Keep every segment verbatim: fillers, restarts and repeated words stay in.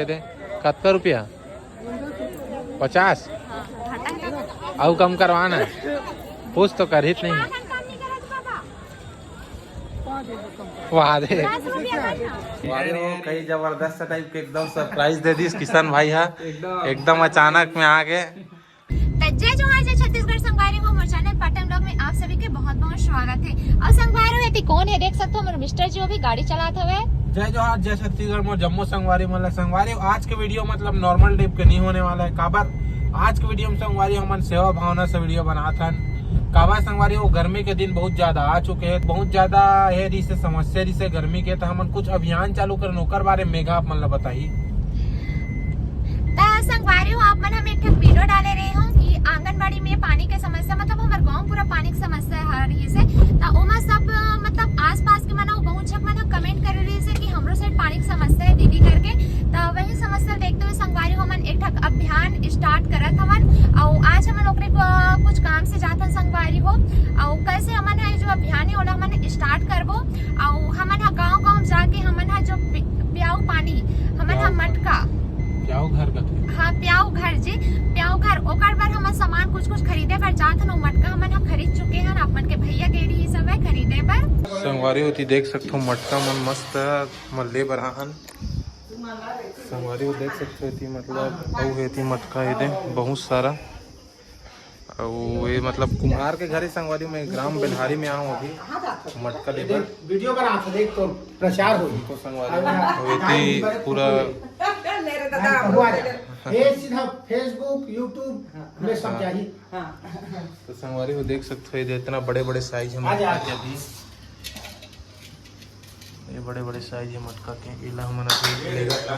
दे दे। कतका रुपया? पचास। अउ कम करवाना। पूछ तो करही नहीं। वाह दे। अरे वो कई जबरदस्त टाइप के एकदम सरप्राइज दे दिस किशन भाई हा। एकदम अचानक में आ गए। त जय जोहार, जय छत्तीसगढ़ संगवारी हो, मोर चैनल पाटन ब्लॉग में आप सभी के बहुत बहुत स्वागत है। अउ संगवारी हो, एती कोन है, देख सकते हो, मोर मिस्टर जी वो भी गाड़ी चलात हवे। जय जोहार, जय छत्तीसगढ़, मोर जम्मो संगवारी मन ला। संगवारी हो, आज के वीडियो मतलब नॉर्मल टाइप के नहीं होने वाला है। काबर आज के वीडियो में संगवारी हो, हमन सेवा भावना से वीडियो बनात हन। काबर संगवारी हो, गर्मी के दिन बहुत ज्यादा आ चुके हैं, बहुत ज्यादा है रिसे समस्या रिसे गर्मी के, तो हमन कुछ अभियान चालू करन, ओकर बारे में मेघा आप मन ला बताही। त संगवारी हो, आप मन हम एक ठन वीडियो डाले रहे हो कि आंगनबाड़ी में पानी के समस्या, मतलब हमर गांव पूरा पानी के समस्या है रही से। त ओमा सब, मतलब आसपास के मन, बहुत झक मन कमेंट करे रही से कि हमरो साइड पानी के समस्या है दीदी करके। त वही समस्या देखते हुए संगवारी हो, हमन एक ठक अभियान स्टार्ट करत हवन। अउ आज हमन ओकरे क-, कुछ काम से जाथन संगवारी हो। अउ कल से हमन है जो अभियान है ओला हमन स्टार्ट करबो। अउ हमन ह गांव गांव जाके हमन ह जो पि-, पियाऊ पानी, हमन ह पियाऊ घर। मटका। पियाऊ घर कथे। हाँ, पियाऊ घर जी, पियाऊ घर। ओकर बर हमन सामान कुछ कुछ खरीदे बर जात हन। ओ मटका हमन ह खरीद चुके हन, आप मन के भैया गे रही सब है खरीदे बर। संगवारी हो एती देख सकथो, मटका मन मस्त मल्ले बर आहन। संगवारी हो देख सकथो एती, मतलब अउ है एती मटका एदे बहुत सारा। अउ ये मतलब कुम्हार के घर है संगवारी, मैं ग्राम बेल्हारी में आऊँ अभी मटका लेबर। वीडियो बना के देख तो प्रचार हो। तो संगवारी हो एती पूरा मेरे दादा हुआ जा। ये सीधा Facebook, YouTube में सब हाँ। जाही। हाँ। तो संगवारी हो देख सकते हो, ये इतना बड़े बड़े साइज है आ जा, आ मटका जा। के अभी। ये बड़े बड़े साइज है मटका के, इला हमन अभी लेगा।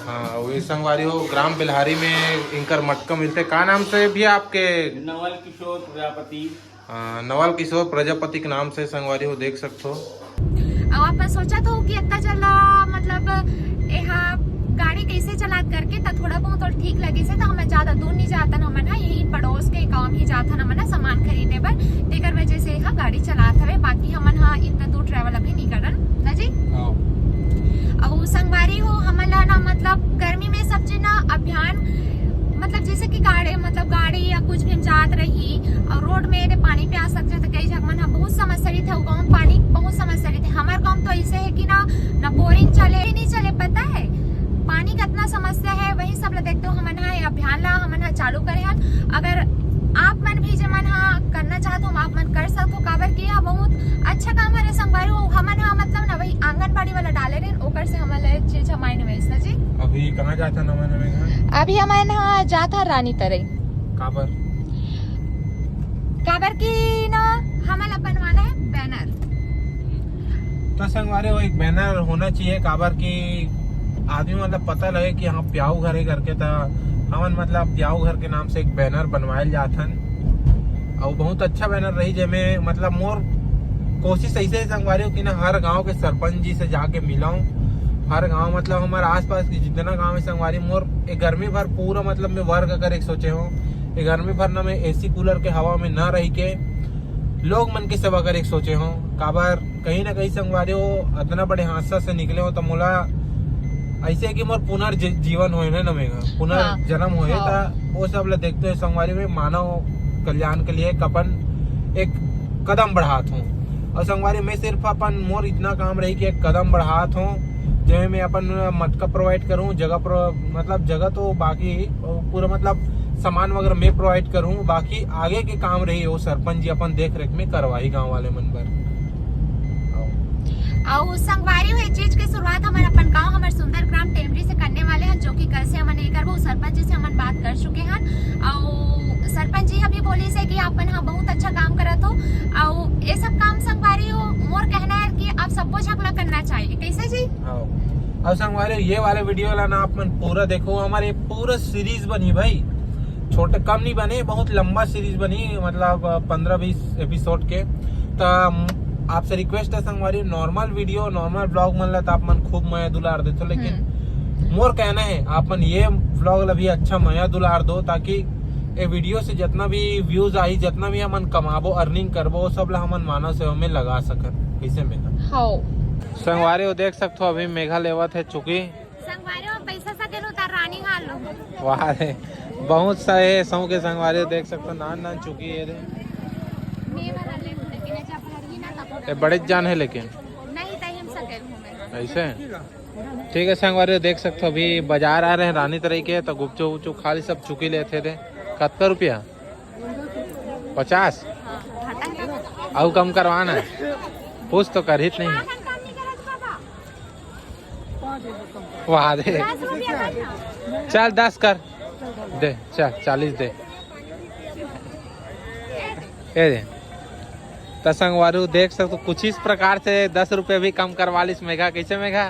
हाँ, वो संगवारी हो, ग्राम बेल्हारी में इनकर मटका मिलते। का नाम से भी आपके? नवल किशोर प्रजापति। हाँ, नवल किशोर प्रजापति के नाम से संगवारी हो देख सकते हो। अब आप सोचत हो कि इतना जल्दा, मतलब एहा गाड़ी कैसे चलात करके, त थोड़ा बहुत और ठीक लगे से, त हमें ज्यादा दूर नहीं जातन, हमन हा यही पड़ोस के गांव ही जाथन हमन हा सामान खरीदे बर, तेकर वजह से हा गाड़ी चलात हवे। बाकी हमन हा इतना दूर ट्रैवल अभी नहीं करन ना जी। हाँ। अउ संगवारी हो, हमन ला ना मतलब गर्मी में सब चीज ना अभियान, मतलब जैसे कि गाड़ी, मतलब गाड़ी या कुछ भी हम जात रही और रोड में यदि पानी प्यास लग जाए तो कई झक मन हा बहुत समस्या रही थे। गाँव में पानी बहुत समस्या रही थे। हमारे गाँव में तो ऐसे है कि ना, ना बोरिंग चले, नहीं चले, पता है पानी का इतना समस्या है। वही सब ला देखते हो हमन हा ये अभियान ला हमन हा चालू करे हन। अगर आप मन भी जे मन हा करना चाहत हो, आप मन कर सकत हो, काबर कि यह बहुत अच्छा काम हरे संगवारी हो। हमन हा मतलब ना वही आंगनबाड़ी वाला डाले रहे, ओकर से हमन ला चीज हमारे निवेश ना जी। अभी कहाँ जाता नवा नवे घर? अभी हमन हा जाता रानी तरई। काबर? काबर कि ना हमन ला बनवाना है बैनर। तो संगवारी हो, एक बैनर होना चाहिए, काबर कि आदमी मतलब पता लगे कि हाँ, प्याऊ घर है करके। त हमन मतलब प्याऊ घर के नाम से एक बैनर बनवाए ल जात हन, अउ बहुत अच्छा बैनर रही, जेमे मतलब मोर कोशिश ऐसे है संगवारी हो कि ना हर गांव के सरपंच जी से जाके मिलाऊं, हर गांव मतलब हमारे आसपास के जितना गांव है संगवारी, मोर एक गर्मी भर पूरा मतलब मैं वर्क करे के सोचे हूँ, एक गर्मी भर ना मैं एसी कूलर के हवा में ना रह के लोग मन के सेवा करे के सोचे हूँ। काबर कहीं ना कहीं संगवारी हो, अतना बड़े हादसा से निकले हो, तो मोला ऐसे कि मोर पुनर्जी-, जीवन होए ना, ना मेघा, पुनर्जन्म होए, हाँ। त वो सब ला देखते हुए संगवारी में मानव कल्याण के लिए एक अपन एक कदम बढ़ात हूँ। और संगवारी में सिर्फ अपन मोर इतना काम रही कि एक कदम बढ़ात हूँ, जेमे मैं अपन मटका प्रोवाइड करूँ, जगह प्रो-, मतलब जगह तो बाकी पूरा मतलब सामान वगैरह मैं प्रोवाइड करूँ, बाकी आगे के काम रही वो सरपंच जी अपन देख रेख में करवाही गांव वाले मन बर। अउ संगवारी हो, ये चीज के शुरुआत हमन अपन गांव, हमर सुंदर ग्राम टेमरी से करने वाले हैं, जो कि कल से हमन ये करबो। सरपंच जी से हमन बात कर चुके हैं, अउ सरपंच जी अभी बोली से कि आप मन हा बहुत अच्छा काम करत हो, अउ ये सब काम संगवारी हो, मोर कहना है कि आप सबो झक ला करना चाहिए। कैसे जी? हाँ। अउ संगवारी हो, ये वाले वीडियो ला ना आप मन पूरा देखो, हमारे पूरा सीरीज बनी भाई, छोटे कम नहीं बने, बहुत लंबा सीरीज बनी, मतलब पंद्रह बीस एपिसोड के। त आपसे रिक्वेस्ट है संगवारी, नॉर्मल वीडियो, नॉर्मल ब्लॉग मन ला त आप मन खूब मया दुलार देथो, लेकिन हम्म। मोर कहना है आप मन ये ब्लॉग ला भी अच्छा मया दुलार दो, ताकि ये वीडियो से जितना भी व्यूज आई, जितना भी हमन कमाबो, अर्निंग करबो, वो सब ला हमन मानव सेवा में लगा सकन। कैसे मेघा? हाँ। संगवारी हो, देख सकथो, अभी मेघा लेवत हे चुकी। संगवारी हो, पैसा सकेन उतार रानी हाल लो। वाह रे, बहुत सा हे सौ के। संगवारी हो, देख सकथो, नान नान चुकी हे रे। मैं वाला ले, लेकिन ऐसा भरी ना तब ये बड़े जान हे लेकिन। नहीं, तही हम सकेन हूँ मैं। ऐसे? ठीक है संगवारी हो, देख सकथो, अभी बाजार आ रहे हैं रानी तरई के, तो गुपचुप उपचुप खा ली, सब चुकी लेथे थे। कतका रुपया? पचास। अउ कम करवाना हे, कुछ तो करही नहीं। वाह दे, चल दस कर दे, चल चालीस दे। ए दे। त संगवारी हो, देख सकथो, कुछ इस प्रकार से दस रुपये भी कम करवा लिस मेघा। कैसे मेघा?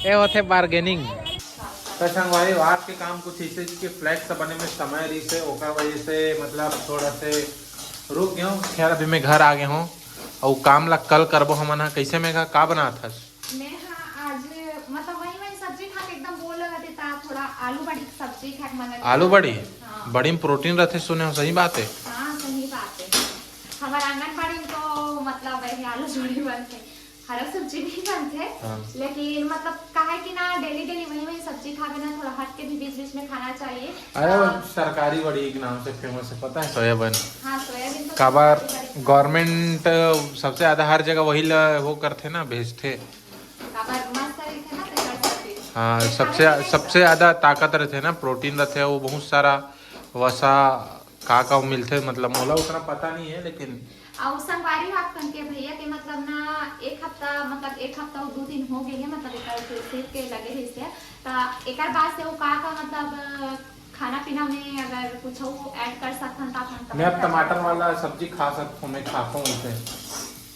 ए होथे बार्गेनिंग। त संगवारी हो, आज के काम कुछ ऐसे कि फ्लैक्स बने में समय रहिसे, ओकर वजह से मतलब थोड़ा से रुक गए हूँ। खैर, अभी मैं घर आ गए हूँ अउ काम ला कल करबो हमन ह। कैसे मेघा, का बनात हस? मैं हाँ आज मतलब वही वही सब्जी खा के एकदम बोर लगत हे, ता थोड़ा आलू बड़ी के सब्जी खा के मन लगत हे। आलू बड़ी? हाँ। बड़ी में प्रोटीन रहथे सुने हो, सही बात है? हाँ सही बात है। हमारे आंगनबाड़ी में तो मतलब वही आलू बड़ी बनते, हरा सब्जी नहीं बनते। हाँ। लेकिन मतलब कहा है कि ना डेली डेली वही वही सब्जी खावे ना, थोड़ा हट के भी बीच बीच में खाना चाहिए। अरे वो हाँ। सरकारी बड़ी के नाम से फेमस है, पता है, सोयाबीन। हाँ सोयाबीन तो काबर सरकारी बड़ी। गवर्नमेंट सबसे ज्यादा हर जगह वही ल वो करथे ना, भेजथे। काबर मस्त रहिथे ना, तेकर सेती। हाँ, सबसे सबसे ज्यादा ताकत रहथे ना, प्रोटीन रहथे, वो बहुत सारा वसा का का मिलथे, मतलब मोला उतना पता नहीं है लेकिन। अउ संगवारी हो, आप कन के भैया के मतलब ना एक हफ्ता, मतलब एक हफ्ता अउ दू दिन हो गए है, मतलब एकर जो सेब के लगे है इसे, त एकर बाद से वो का का मतलब खाना पीना में अगर कुछ ऐड कर सकथन त अपन मैं अब टमाटर वाला सब्जी खा सकता हूँ, मैं खाता हूँ उसे।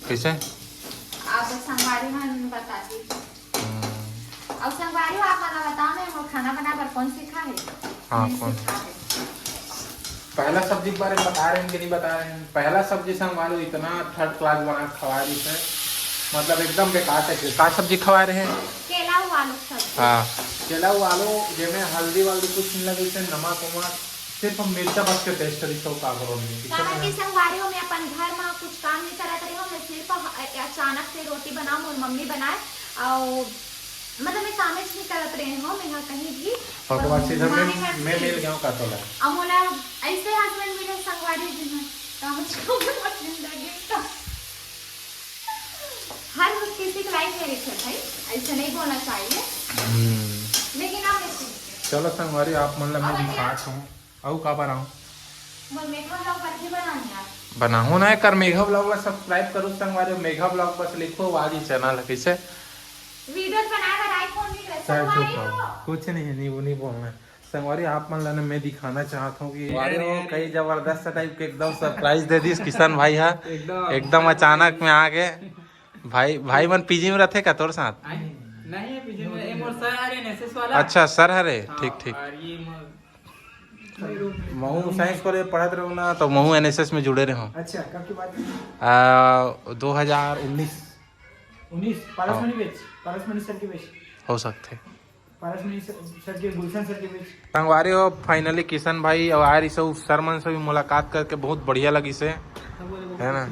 कैसे? आप संगवारी मन बता दी। हम्म। अउ संगवारी हो, आप मन बताओ ना, वो खाना बना बर कौन सीखा है? हाँ, कौन सीखा है? पहला सब्जी के बारे में बता रहे हैं कि नहीं बता रहे हैं? पहला सब्जी संगवारी हो इतना थर्ड क्लास बना के खवा रही है, मतलब एकदम बेकार टाइप के। का सब्जी खवा रहे हैं? केला हुआ आलू सब्जी। हाँ, केला हुआ आलू, जेमे हल्दी वल्दी कुछ नहीं लगे, इसे नमक वमक, सिर्फ हम मिर्चा बस के टेस्ट करी तो का करो नहीं, इसे काबर मैं कि संगवारी हो, मैं अपन घर में कुछ काम नहीं करत रही हूँ, मैं सिर्फ अ-, अचानक से रोटी बनाऊँ, मोर मम्मी बनाए, और मतलब मैं कामेच नहीं करत रहे हूँ, मैं यहाँ कहीं भी। और तो बात सीधा मैं, मैं मिल गया हूँ का तोला। अब मोला ऐसे हस्बैंड मिले संगवारी जी में, कामेच करूँ जिंदगी का। हर किसी की लाइफ में रिस्क है भाई, ऐसे नहीं बोलना चाहिए। हम्म। लेकिन आप ऐसे चलो संगवारी, आप मन ला मैं दिखात हूँ। अउ का बनाऊँ? मोर मेघा vlog बर भी बनाऊँ यार। बनाहू ना, एकर मेघा vlog ला subscribe करू संगवारी, मेघा vlog बस लिखो, आ जी चैनल है, कैसे? वीडियो बनाए बर iPhone नहीं रहे, चल चुप रहो। कुछ नहीं है, नहीं, वो नहीं बोलना है। संगवारी, आप मन ला ना मैं दिखाना चाहत हूँ कि अरे, अरे, कई जबरदस्त टाइप के एकदम सरप्राइज दे दिस किशन भाई हा। एकदम। एकदम अचानक में आ गए। भाई, भाई मन पीजी में रहते का तोर साथ? आए? नहीं, पीजी में, ये मोर सर हरे एनएसएस वाला। अच्छा, सर हरे, हाँ, ठीक, ठीक। और ये मोर महू साइंस कॉलेज पढ़त रहूँ ना, तो महू एनएसएस में जुड़े रहूँ। अच्छा, कब की बात है? आ, दो हज़ार उन्नीस। उन्नीस, पारस हाँ। मणि बैच, पारस मणि सर के बैच। हो सकते। पारस मणि सर, सर के, गुलशन सर के बैच। संगवारी हो, finally किशन भाई अउ आ रही सब सर मन से भी मुलाकात करके बहुत बढ़िया लगी से, है ना?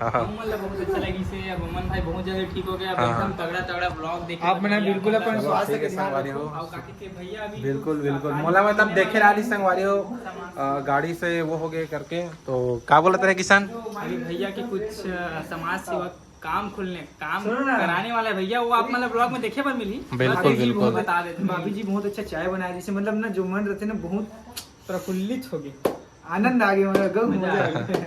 हाँ। हमन ला बहुत अच्छा लगी से, अब अमन भाई बहुत जल्दी ठीक हो गया, अब हाँ। एकदम तगड़ा तगड़ा vlog देखे आप मन बिल्कुल अपन स्वास्थ्य के ध्यान रखो। अउ काकी के भैया अभी बिल्कुल, बिल्कुल। मोला मतलब देखे रहा रही संगवारी हो, अ, गाड़ी से वो हो गए करके, तो का बोलत रहे किशन? अभी भैया के कुछ, अ, समाज सेवा काम खुलने, काम सुनो ना। कराने वाला है भैया, वो आप मतलब vlog में देखे बर मिली। बिल्कुल, भाभी जी बिल्कुल। बहुत बता देते हैं। भाभी जी बहुत अच्छा चाय बनाए, जैसे मतलब ना जो मन रहते ना बहुत प्रफुल्लित हो गए, आनंद आ गया, मतलब गम मजा आ गया।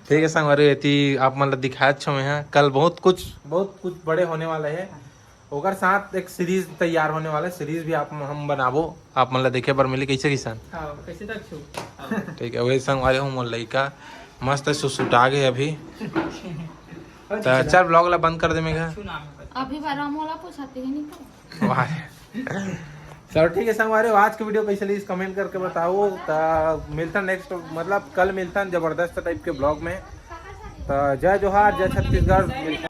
ठीक है संगवारी, एती आप मतलब दिखाए छो मैं, हाँ, कल बहुत कुछ, बहुत कुछ बड़े होने वाला है। ओकर साथ एक सीरीज तैयार होने वाला है, सीरीज भी आप हम बनाबो, आप मन ला देखे बर मिली। कैसे किशन? हाँ, कैसे तक छू? ठीक है, वही संगवारी हो मोर लइका मस्त सुसुटा गए अभी। त चल vlog ला बंद कर दे मेघा। अभी बार मोला पूछाते ही नहीं तो। वाह। चलो ठीक है संगवारी, आज के वीडियो कैसे लगी comment करके बताओ। त मिलता next, मतलब कल मिलता जबरदस्त टाइप के vlog में। त जय जोहार, जय छत्तीसगढ़, मिलता।